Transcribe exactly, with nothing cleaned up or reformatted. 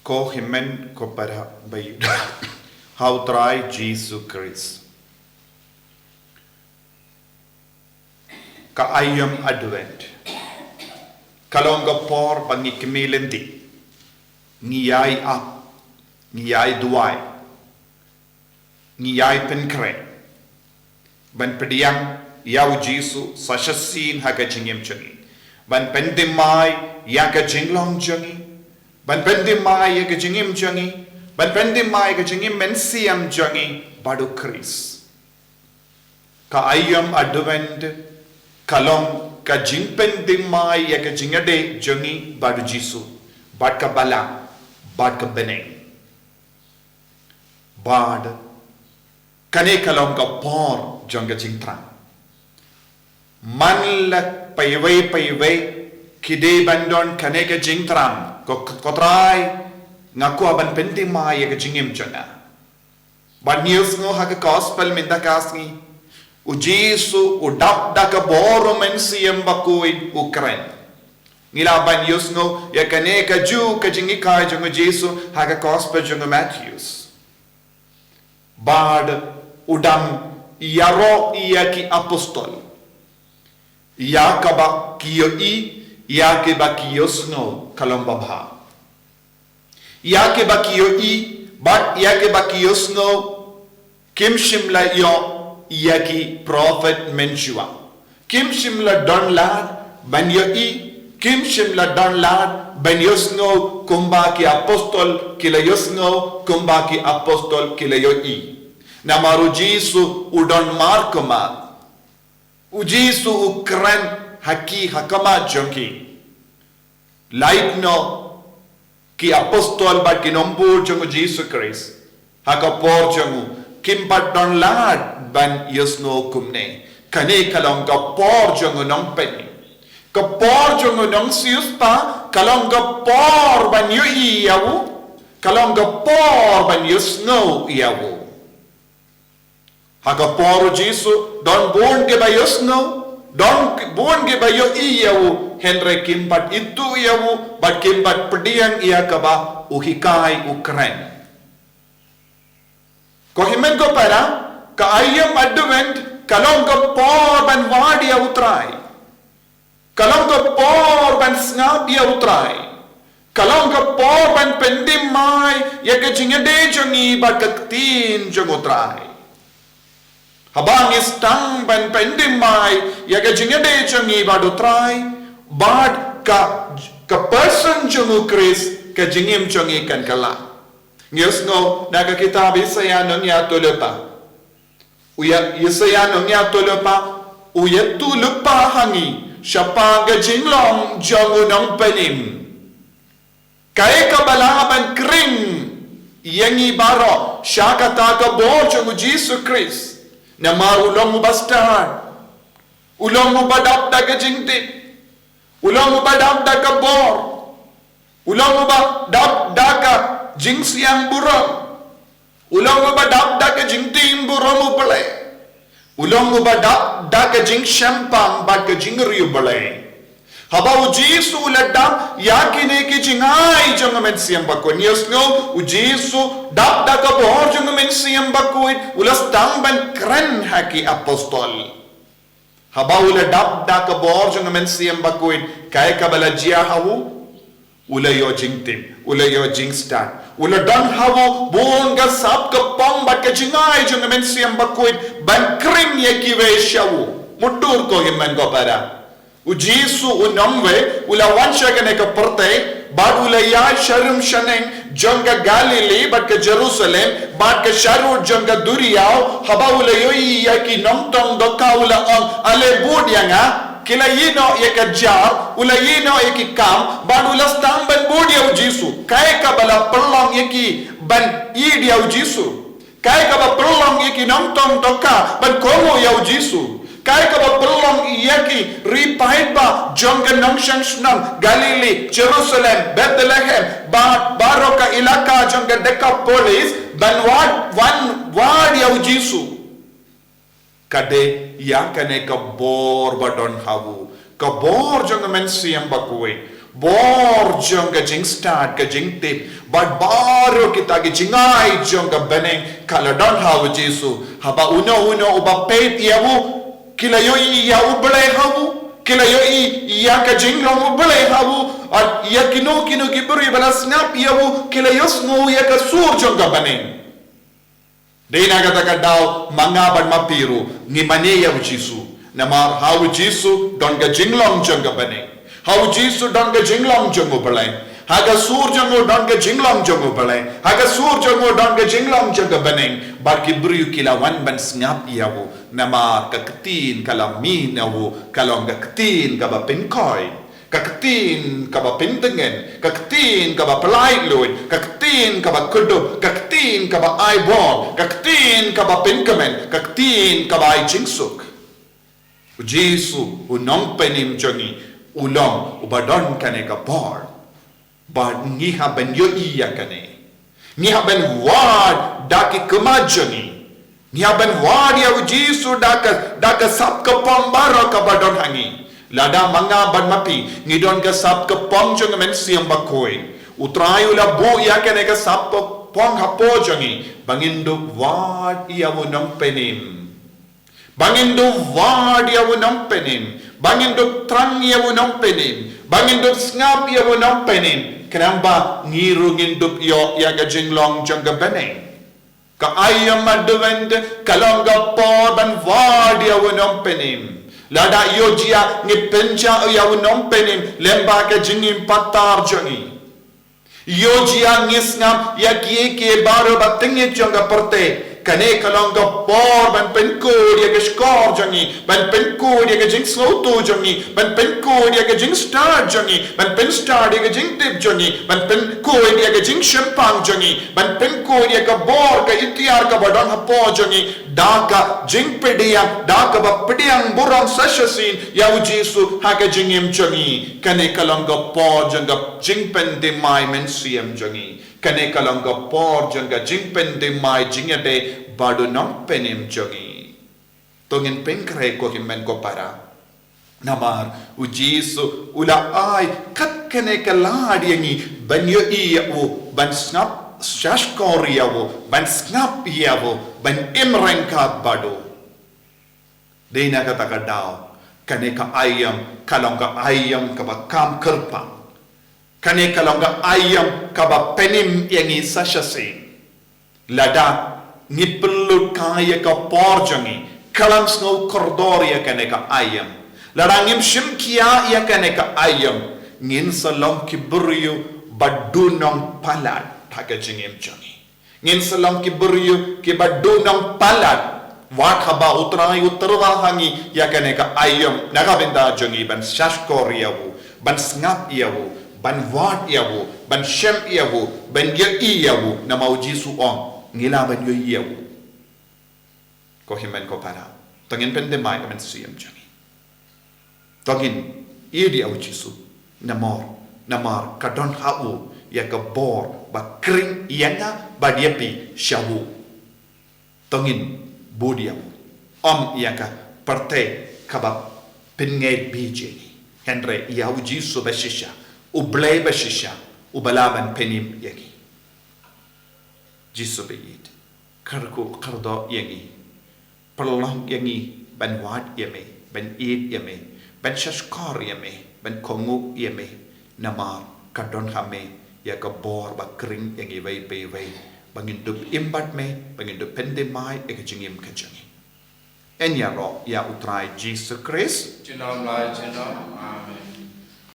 Ko hynmen ko para ba ïeit ha u Trai Jisu Khrist. Ka aïom Advent ka long ka por ba ngi kmie lynti, ngi ïai ap, ngi ïai duwai, ngi ïai pynkhreh ban pdiang ïa u Jisu sa shisien ha ka jingim jong ngi, ban pynthymmai ïa ka jinglong jong ngi, ban pynthymmai ïa ka jingim jong ngi, ban pynthymmai ïa ka jingim mynsiem jong ngi bad u Khrist. Ka aïom Advent ka long ka jingpynthymmai ïa ka jingïadei jong ngi bad u Jisu, bad ka balang, bad ka bneng. Bad kane ka long ka por jong ka jingthrang. Man la paiwei paiwei ki dei ban don kane ka jingthrang, ko, ko Trai, nga kwah ban pynthymmai ïa ka jingim jong nga. Bad ngi ïohsngew ha ka gospel mynta ka sngi, u Jisu u dap da ka bor u Mynsiem Bakhuid u kren. Ngi lah ban ïohsngew ïa kane ka ju ka jinghikai jong u Jisu ha ka gospel jong u Mathaios. Bad u dang ïaroh ïa ki apostol, ïa kaba ki ïohi, ïa kiba ki ïohsngew ka long babha. Ïa kiba ki ïohi bad ïa kiba ki ïohsngew kim shym la ïoh ïa ki prophet mynshuwa. Kim shym la don lad ban ïohi, kim shym la don lad ban ïohsngew kumba ki apostol ki la ïohsngew, kumba ki apostol ki la ïohi. Namar u Jisu u don markhmat. U Jisu u kren ha ki ha khmat jong ki. Lait noh ki apostol bad ki nongbud jong u Jisu Khrist ha ka por jong u kim pat don lad ban ïohsngew kumne. Kane ka long ka por jong u Nongpynim. Ka por jong u Nongsiewspah ka long ka por ban ïohi ïa u, ka long ka por ban ïohsngew ïa u. Ha ka por u Jisu don bun kiba ïohsngew, don bun kiba ïohi ïa u, hynrei kim pat ithuh ïa u bad kim pat pdiang ïa kaba u hikai u kren. Ko hynmen ko para, ka aïom Advent ka long ka por ban wad ïa u Trai. Ka long ka por ban sngap ïa u Trai. Ka long ka por ban pynthymmai ïa ka jingïadei jong ngi bad ka ktien jong u Trai. Haba ngi sdang ban pynthymmai ïa ka jingïadei jong ngi bad u Trai, bad ka, ka person jong u Khrist, ka jingim jong ngi kan kylla. Ngi ïohsngew na ka kitab Isaïah nongïathuhlypa. U ïa, Isaïah nongïathuhlypa u ïathuhlypa ha ngi shaphang ka jinglong jong u Nongpynim. Kaei kaba lah ban khring ïa ngi baroh sha kata ka bor jong u Jisu Khrist. Namar u long uba stad. U long uba dap da ka jingtip. U long uba dap da ka bor. U long uba dap da ka jingsiang burom. U long uba dap da ka jingtim burom U Blei. U long uba dap da ka jingshemphang bad ka jingriewblei. Haba u Jisu u la dap ïa kine ki jingai jong u Mynsiem Bakhuid, ngi ïohsngew u Jisu dap da ka bor jong u Mynsiem Bakhuid, u la sdang ban kren ha ki apostol. Haba u la dap da ka bor jong u Mynsiem Bakhuid, kaei kaba la jia ha u? U la ïoh jingtip, u la ïoh jingstad. U la don ha u bun ka sap ka pom bad ka jingai jong u Mynsiem Bakhuid ban khring ïa kiwei sha u. Mutdur ko hynmen ko para. U Jisu u nongwei u la wan sha kane ka pyrthei, bad u la ïaid sharum shaneng jong ka Galilee bad ka Jerusalem bad ka sharud jong ka duriaw, haba u la ïohi ïa ki nongtong dohkha u la ong, ale bud ïa nga. Ki la ïehnoh ïa ka jar, u la ïehnoh ïa ki kam, bad u la sdang ban bud ïa u Jisu. Kaei kaba la pynlong ïa ki ban ïeit ïa u Jisu? Kaei kaba pynlong ïa ki nongtong dohkha ban kohnguh ïa u Jisu? Kaei kaba pynlong ïa ki ri paidbah jong ka nongshong shnong Galilee, Jerusalem, Bethlehem, bad baroh ka ilaka jong ka Decapolis ban wad, wan wad ïa u Jisu? Ka dei ïa kane ka bor ba don ha u, ka bor jong u Mynsiem Bakhuid. bor jong ka jingstad, ka jingtip, bad baroh kita ki jingai jong ka bneng ka la don ha u Jisu. Haba uno uno uba peit ïa u, ki la ïohi ïa u Blei ha u, ki la ïohi ïa ka jinglong u Blei ha u, bad ïa kino kino ki briew ba la sngap ïa u, ki la ïohsngew ïa ka sur jong ka bneng. Dei na kata ka daw ma nga bad ma phi ruh ngi mane ïa u Jisu. Namar ha u Jisu don ka jinglong jong ka bneng. Ha u Jisu don ka jinglong jong u Blei. Ha ka sur jong u don ka jinglong jong u Blei. Ha ka sur jong u don ka jinglong jong ka bneng. Bad ki briew ki la wan ban sngap ïa u. Namar ka ktien ka la mih na u ka long ka ktien kaba pynkhiah. Ka ktien kaba pyntngen, ka ktien kaba pyllait luid, ka ktien kaba kdup, ka ktien kaba ai bor, ka ktien kaba pynkmen, ka ktien kaba ai jingsuk. U Jisu, u nongpynim jong ngi, u long uba don kane ka bor. Bad ngi hap ban ïohi ïa kane. Ngi hap ban wad da ki khmat jong ngi. Ngi hap ban wad ïa u Jisu da ka, da ka sap ka pong baroh kaba don ha ngi. Lada ma nga bad ma phi ngi don ka sap ka pong jong ka Mynsiem Bakhuid, u Trai u la buh ïa kane ka sap ka pong hapoh jong ngi ba ngin dup wad ïa u nongpynim. Ba ngin dup wad ïa u nongpynim. Ba ngin dup thrang ïa u nongpynim. Ba ngin dup sngap ïa u nongpynim. Khnang ba ngi ruh ngin dup ïoh ïa ka jinglong jong ka bneng. Ka aïom Advent ka long ka por ban wad ïa u nongpynim. Lada ïoh jia ngi pynjah ïa u nongpynim lyngba ka jingim patar jong ngi. Ïoh jia ngi sngap ïa kiei kiei baroh ba tyngeh jong ka pyrthei. Kane ka long ka por ban pynkhuid ïa ka shkor jong ngi, ban pynkhuid ïa ka jingsngewthuh jong ngi, ban pynkhuid ïa ka jingstad jong ngi, ban pynstad ïa ka jingtip jong ngi, ban pynkhuid ïa ka jingshemphang jong ngi, ban pynkhuid ïa ka bor ka iktiar kaba don hapoh jong ngi, da ka jingpdiang, da kaba pdiang burom sa shisien ïa u Jisu ha ka jingim jong ngi. Kane ka long ka por jong ka jingpynthymmai mynsiem jong ngi. Kane ka long ka por jong ka jingpynthymmai jingïadei bad u nongpynim jong ngi. To ngin pynkhreh ko hynmen ko para. Namar u Jisu u la ai kat kane ka lad ïa ngi ban ïohi ïa u, ban sngap shahshkor ïa u, ban sngap ïa u, ban im ryngkat bad u. Dei na kata ka daw kane ka aïom ka long ka aïom kaba kham kyrpang. Kane ka long ka aïom kaba pynim ïa ngi sa shisien. Lada ngi pynlut kai ïa ka por jong ngi, khlem sngew kordor ïa kane ka aïom, lada ngim shim khia ïa kane ka aïom, ngin sa long ki briew ba duna palat ha ka jingim jong ngi. Ngin sa long ki briew kiba duna palat. Wat haba u Trai u tyrwa ha ngi ïa kane ka aïom na ka bynta jong ngi ban shahshkor ïa u, ban sngap ïa u, ban wad ïa u, ban shem ïa u, ban ïohi ïa u, namar u Jisu u ong ngi lah ban ïohi ïa u. Ko hynmen ko para, to ngin pynthymmai ka mynsiem jong ngi. To ngin ïeit ïa u Jisu. Namar, namar ka don ha u ïa ka bor ba khring ïa nga bad ïa phi sha u. To ngin bud ïa u, ym ïa ka pyrthei kaba pynngeit beit ïa ngi, hynrei ïa u Jisu ba shisha, u Blei ba shisha, uba lah ban pynim ïa ngi. Jisu ba ïeit, kyrkhu kyrdoh ïa ngi. Pynlong ïa ngi ban wad ïa me, ban ïeit ïa me, ban shahshkor ïa me, ban kohnguh ïa me. Namar ka don ha me ïa ka bor ba khring ïa ngi iwei pa iwei, ba ngin dup im bad me, ba ngin dup pynthymmai ïa ka jingim ka jong ngi. Yn ïaroh ïa u Trai Jisu Khrist. Junom la junom. Amen.